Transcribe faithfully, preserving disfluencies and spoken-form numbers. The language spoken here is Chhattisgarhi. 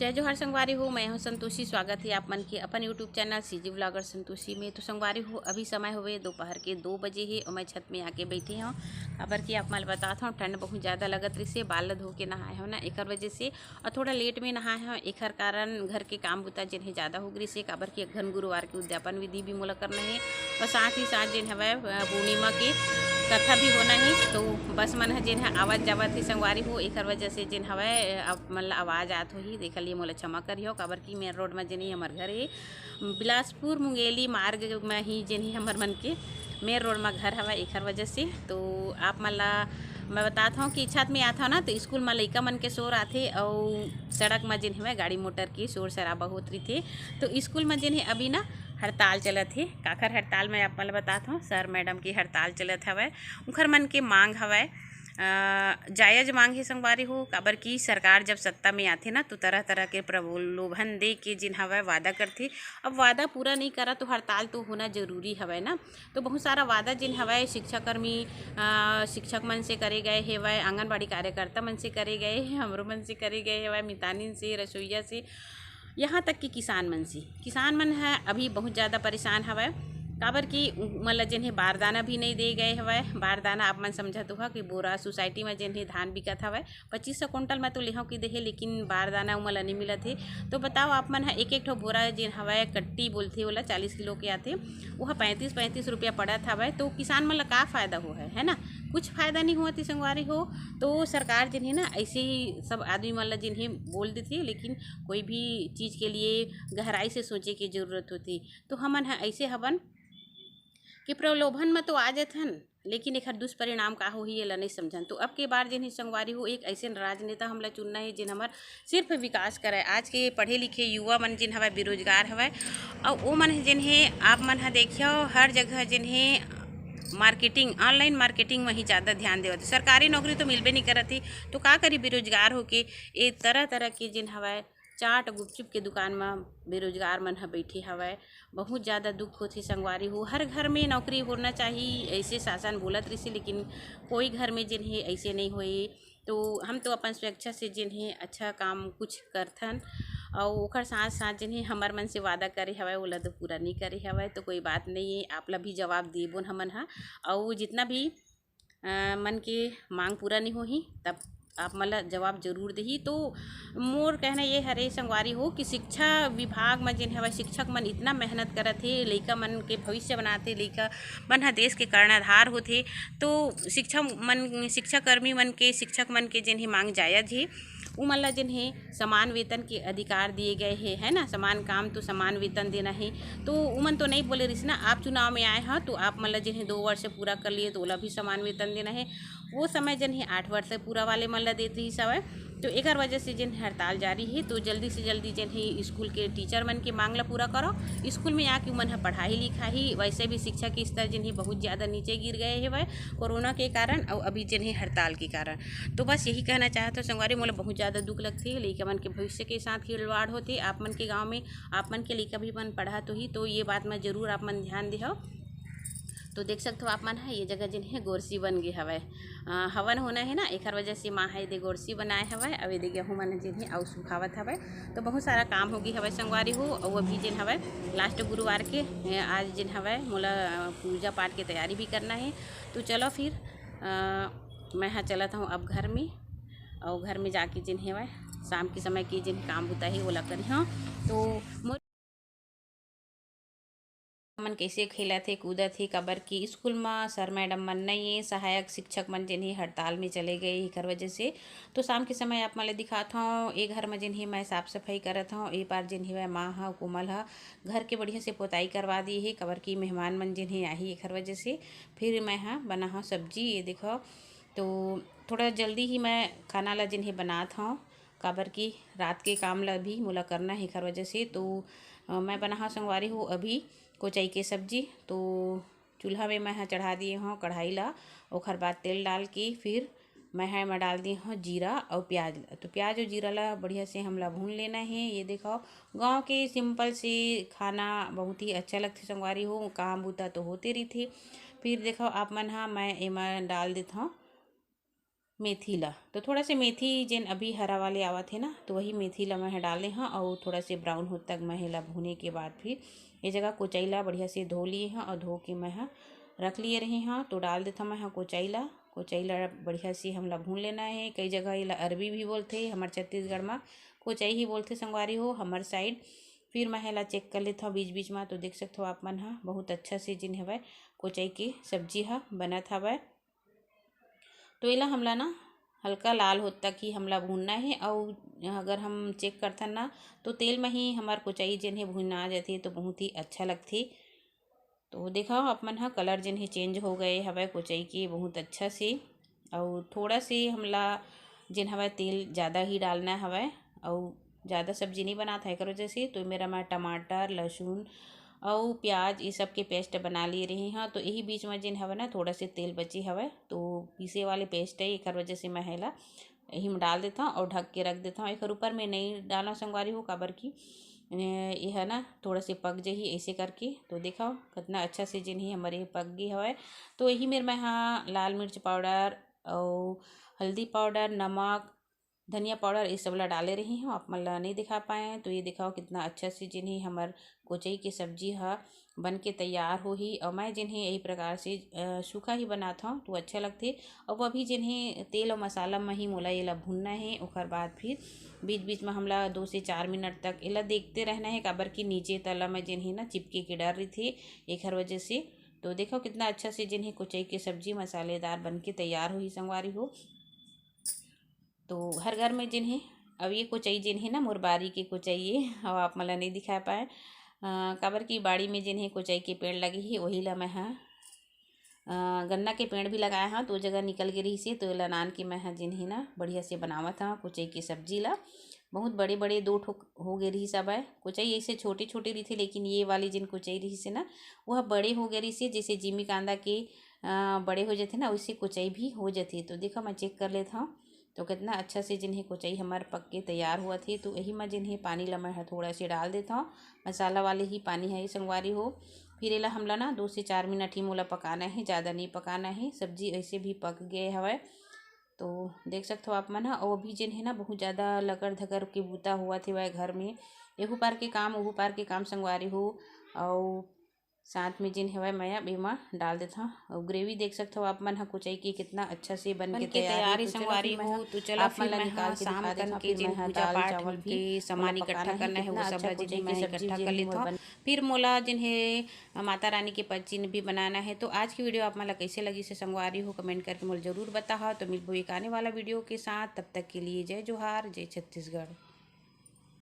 जय जोहार संगवारी हो, मैं हूं संतोषी। स्वागत है आप मन के अपन YouTube channel CG vlogger Santoshi में। तो संगवारी हो, अभी समय हुए दोपहर के दो बजे हे और मैं छत में आके बैठे हूं, काबर कि आप मन ल बतात हूं, ठंड बहुत ज़्यादा लगत रहिसे, बाल ल धो के नहाए हूं ना, एकर वजह से, और थोड़ा लेट में नहाए हूं, एकर कारण घर के काम बुता जेन हे ज़्यादा हो गिरिसे, काबर कि एक घन गुरुवार के उद्यापन विधि भी मोला करना हे और साथ ही साथ जेन हवय, अ, पूर्णिमा के कथा भी होना हे। तो बस मन ह जेन ह आवत जावत हे संगवारी हो, एकर वजह से जेन हवय, अ, आप मन ल आवाज़ आत होही, देख लिए मोला क्षमा करिहो, काबर कि मेन रोड म जेन ही हमर घर हे, बिलासपुर मुंगेली मार्ग म ही जेन ही हमर मन के मेन रोड म घर हवय, एखर वजह से। तो आप मन ला मैं बतात हूँ कि छत में आत हूँ ना, तो स्कूल म लइका मन के शोर आथे, अउ सड़क म जेन हवय गाड़ी मोटर के शोर शराबा होत रहिथे। तो स्कूल म जेन हे अभी ना हड़ताल चलत हे। काखर हड़ताल, मैं आप मन ल बतात हूँ, सर मैडम की हड़ताल चलत हवय। उखर मन के मांग हवय, अ, जायज मांग हे संगवारी हो, काबर कि सरकार जब सत्ता में आथे ना, तो तरह तरह के प्रलोभन दे के जेन हवय वादा करथे। अब वादा पूरा नहीं करा तो हड़ताल तो होना जरूरी हवय ना। तो बहुत सारा वादा जेन हवय शिक्षाकर्मी, अ, शिक्षक मन से करे गए हेवय, आंगनबाड़ी कार्यकर्ता मन से करे गए हे, हमरो मन से करे गए हेवय, मितानिन से, रसोईया से, यहाँ तक कि किसान मन से, किसान मन ह अभी बहुत ज़्यादा परेशान हवय, काबर कि उमन ल जेन हे बारदाना भी नहीं दे गए हवय। बारदाना आप मन समझत होहा कि बोरा सोसाइटी म जेन हे धान बिकत हवय, पच्चीस सौ कुंटल म तो लेहव कि देहे, लेकिन बारदाना उमन ल नहीं मिलत हे। तो बताओ, आप मन ह एक एक ठो बोरा जेन हवय, कट्टी बोलथे ओला, चालीस किलो के आथे, वो ह पैंतीस पैंतीस रुपया पड़त हवय। तो किसान मन ल का फायदा हो है, है ना? कुछ फायदा नहीं होवत हे संगवारी हो। तो सरकार जेन हे ना, ऐसे ही सब आदमी मन ल जेन हे बोल देथे, लेकिन कोई भी चीज़ के लिए गहराई से सोचे के जरूरत होथे। तो हमन ह ऐसे हवन कि प्रलोभन म तो आ जथन, लेकिन एखर दुष्परिणाम का होही, एला नहीं समझन। तो अब के बार जेन हे संगवारी हो, एक ऐसे राजनेता हमला चुनना हे, जेन हमर सिर्फ विकास करय। आज के पढ़े लिखे युवा मन जेन हवय, बेरोजगार हवय, अउ ओ मन जेन हे, आप मन ह देखियो, हर जगह जेन हे मार्केटिंग, ऑनलाइन मार्केटिंग म ही ज़्यादा ध्यान देवत हे। सरकारी नौकरी तो मिलबे नहीं करत हे, तो का करी बेरोजगार होके? ए तरह तरह के जेन हवय, चाट गुपचुप के दुकान म बेरोजगार मन ह बइठे हवय। बहुत ज़्यादा दुख होथे संगवारी हो। हर घर में नौकरी होना चाही, ऐसे शासन बोलत रहिसे, लेकिन कोई घर में जेन हे ऐसे नहीं होए। तो हम तो अपन स्वेच्छा से जेन हे अच्छा काम कुछ करथन, अउ ओकर साथ साथ जेन हे हमर मन से वादा करे हवय, ओला तो पूरा नहीं करे हवय। तो कोई बात नहीं है, आप ला भी जवाब देबोन हमन ह। अउ जितना भी अ, मन के मांग पूरा नहीं होही, तब आप मन ला जवाब जरूर देही। तो मोर कहना ये हरे संगवारी हो कि शिक्षा विभाग म जेन हवय, शिक्षक मन इतना मेहनत करत हे, लइका मन के भविष्य बनाथे, लइका मन ह देश के कर्णधार होथे। तो शिक्षा मन, शिक्षाकर्मी मन के, शिक्षक मन के जेन हे मांग जायज हे, उमन ला जेन हे समान वेतन के अधिकार दिए गए हे, है ना, समान काम तो समान वेतन देना हे। तो उमन तो नहीं बोले रहिस ना, आप चुनाव में आए ह तो आप मन ला जेन हे दो वर्ष पूरा कर लिए तो ओला भी समान वेतन देना हे। वो समय जेन हे आठ वर्ष पूरा वाले मन ला देत रहिस हवय। तो एकर वजह से जेन हड़ताल जारी हे, तो जल्दी से जल्दी जेन हे स्कूल के टीचर मन के मांग ला पूरा करो। स्कूल में आके उमन ह पढ़ाई लिखाई, वैसे भी शिक्षा के स्तर जेन हे बहुत ज़्यादा नीचे गिर गए हेवय कोरोना के कारण, अउ अभी जेन हे हड़ताल के कारण। तो बस यही कहना चाहत हूँ संगवारी, मोला बहुत ज़्यादा दुख लगथे, लइका मन के भविष्य के साथ खिलवाड़ होथे। आप मन के गाँव में आप मन के लइका भी मन पढ़त होही, तो ये बात में जरूर आप मन ध्यान देहव। तो देख सकत हो आप मन ह, ये जगह जेन हे गोरसी बन गे हवय, अ, हवन होना हे ना, एखर वजह से माँ ह एदे गोरसी बनाए हवय। अउ एदे गेहूं मन जेन हे अउ सुखावत हवय, तो बहुत सारा काम हो गे हवय संगवारी हो। अउ अभी जेन हवय लास्ट गुरुवार के, ए, आज जेन हवय मोला, अ, पूजा पाठ के तैयारी भी करना हे। तो चलो फिर, अ, मैं ह चलत हूँ अब घर में, अउ घर में जाके जेन हवय शाम के समय के जेन काम बुता हे ओला करिहौं। तो मोर मन कैसे खेलत हे, कूदत हे, काबर कि स्कूल म सर मैडम मन नइ ए, सहायक शिक्षक मन जेन हे हड़ताल में चले गए, एकर वजह से। तो शाम के समय आप मन ल दिखात हौं, ए घर म जेन हे मैं साफ सफाई करत हौं। ए पार जेन हे माँ ह, कोमल ह घर के बढ़िया से पोताई करवा दिए हे, काबर कि मेहमान मन जेन हे आही, एकर वजह से। फिर मैं ह बनाहौं सब्जी, ये देखो, तो थोड़ा जल्दी ही मैं खाना ला जेन हे बनात हौं, काबर कि रात के काम ला भी मोला करना हे, एकर वजह से। तो, अ, मैं बनाहौं संगवारी हो अभी कोचई के सब्जी। तो चूल्हा में मैं ह चढ़ा दिए हौं कढ़ाई ला, ओखर बाद तेल डाल के फिर मैं ह एमा डाल दिए हौं जीरा अउ प्याज ला। तो प्याज अउ जीरा ला बढ़िया से हमला भून लेना हे। ये देखो, गाँव के simple से खाना बहुत ही अच्छा लगथे संगवारी हो, काम बुता तो होते रहिथे। फिर देखो आप मन ह, मैं एमा डाल देत हौं मेथी ला। तो थोड़ा से मेथी जेन अभी हरा वाले आवत हे ना, तो वही मेथी ला मैं ह डाले हव अउ थोड़ा से ब्राउन होत तक मैं एला भूने के बाद फिर ये जगह कोचई ला बढ़िया से धो लिए हव अउ धो के मैं ह रख लिए रहे हव। तो डाल देथव मैं ह कोचई ला। कोचई ला बढ़िया से हमला भून लेना हे। कई जगह एला अरबी भी बोलथे, हमर छत्तीसगढ़ म कोचई ही बोलथे संगवारी हो हमर साइड। फिर मैं एला चेक कर लेथव बीच बीच म। तो देख सकथव आप मन ह बहुत अच्छा से जेन हवय कोचई के सब्जी ह बनत हवय। तो एला हमला ना हल्का लाल होत तक ही हमला भूनना हे। अउ अगर हम चेक करथन ना, तो तेल म ही हमर कोचई जेन हे भुना जाथे, तो बहुत ही अच्छा लगथे। तो देखव आप मन ह, कलर जेन हे चेंज हो गए हवय कोचई के बहुत अच्छा से। अउ थोड़ा से हमला जेन हवय तेल ज़्यादा ही डालना हवय। अउ ज़्यादा सब्जी नहीं बनात है एकर वजह से। तो मेरा मैं टमाटर, लहसुन अउ प्याज ये सब के पेस्ट बना लिए रही हव। तो यही बीच में जेन हवय ना, थोड़ा से तेल बचे हवय, तो पीसे वाले पेस्ट है, एकर वजह से मैं एला यही में डाल देथव अउ ढक के रख देथव। एकर ऊपर में नहीं डालव संगवारी हो, काबर कि ए, ये ह ना थोड़ा से पक जही ऐसे करके। तो देखव कितना अच्छा से जेन ही हमर ये पक गे हवय। तो यही मेर मैं ह लाल मिर्च पाउडर अउ हल्दी पाउडर, नमक, धनिया पाउडर ये सब ला डाले रही हव, आप मन ला नहीं दिखा पाए। तो ये देखव कितना अच्छा से जेन ही हमर कोचई के सब्जी ह बन के तैयार होही। अउ मैं जेन हे यही प्रकार से अ, सूखा ही बनात हव, तो अच्छा लगथे। अउ अभी जेन हे तेल अउ मसाला म ही मोला एला भुनना हे, ओकर बाद फिर बीच बीच म हमला दो से चार मिनट तक एला देखते रहना हे, काबर कि नीचे तला म जेन हे ना चिपके के डर रहिथे, एखर वजह से। तो देखव कितना अच्छा से जेन हे कोचई के सब्जी मसालेदार बन के तैयार होही संगवारी हो। तो हर घर में जेन हे, अब ये कोचई जेन हे ना, मोर बारी के कोचई ये, अउ आप मन ला नहीं दिखा पाए, अ, काबर कि बाड़ी में जेन हे कोचई के पेड़ लगे हे, वही ला मैं ह, अ, गन्ना के पेड़ भी लगाए हव, तो जगह निकल गे रहिस हे, तो एला नान के मैं ह जेन हे ना, बढ़िया से बनावत हव कोचई के सब्जी ला। बहुत बड़े बड़े दो ठो हो गे रहिस हवय। कोचई ऐसे छोटे छोटे रहिथे, लेकिन ये वाली जेन कोचई रहिस हे ना, वो ह बड़े हो गे रहिस हे, जैसे जिमी कांदा के अ, बड़े हो जाथे ना, वैसे कोचई भी हो जाथे। तो देखो, मैं चेक कर लेत हव, तो कितना अच्छा से जेन हे कोचई हमर पक के तैयार होवत हे। तो यही म जेन हे पानी ला मैं ह थोड़ा से डाल देत हव, मसाला वाले ही पानी है संगवारी हो। फिर एला हमला ना दो से चार मिनट ही मोला पकाना हे, ज़्यादा नहीं पकाना हे। सब्जी ऐसे भी पक गए हवय। तो देख सकथव आप मन ह, अउ अभी जेन हे ना बहुत ज़्यादा लकर धकर के बूता होवत हेवय घर में, एहू पार के काम, ओहू पार के काम संगवारी हो। अउ साथ में जेन हवय मैं अब एमा डाल देथव। अउ ग्रेवी देख सकथव आप मन ह कोचई के कितना अच्छा से बन के तैयार हे। तो चलो संगवारी हो, तो चलो आप मन ला निकाल के दिखा देथव। फिर मैं ह दाल चावल भी के सामान इकट्ठा करना हे, वो सब ला जेन हे मैं इकट्ठा कर लेथव। फिर मोला जेन हे माता रानी के पद चिन्ह भी बनाना हे। तो आज की वीडियो आप मन ला कैसे लगिस हे संगवारी हो, कमेंट करके मोला जरूर बताहव। तो मिलबो एक आने वाला वीडियो के साथ, तब तक के लिए जय जोहार, जय छत्तीसगढ़।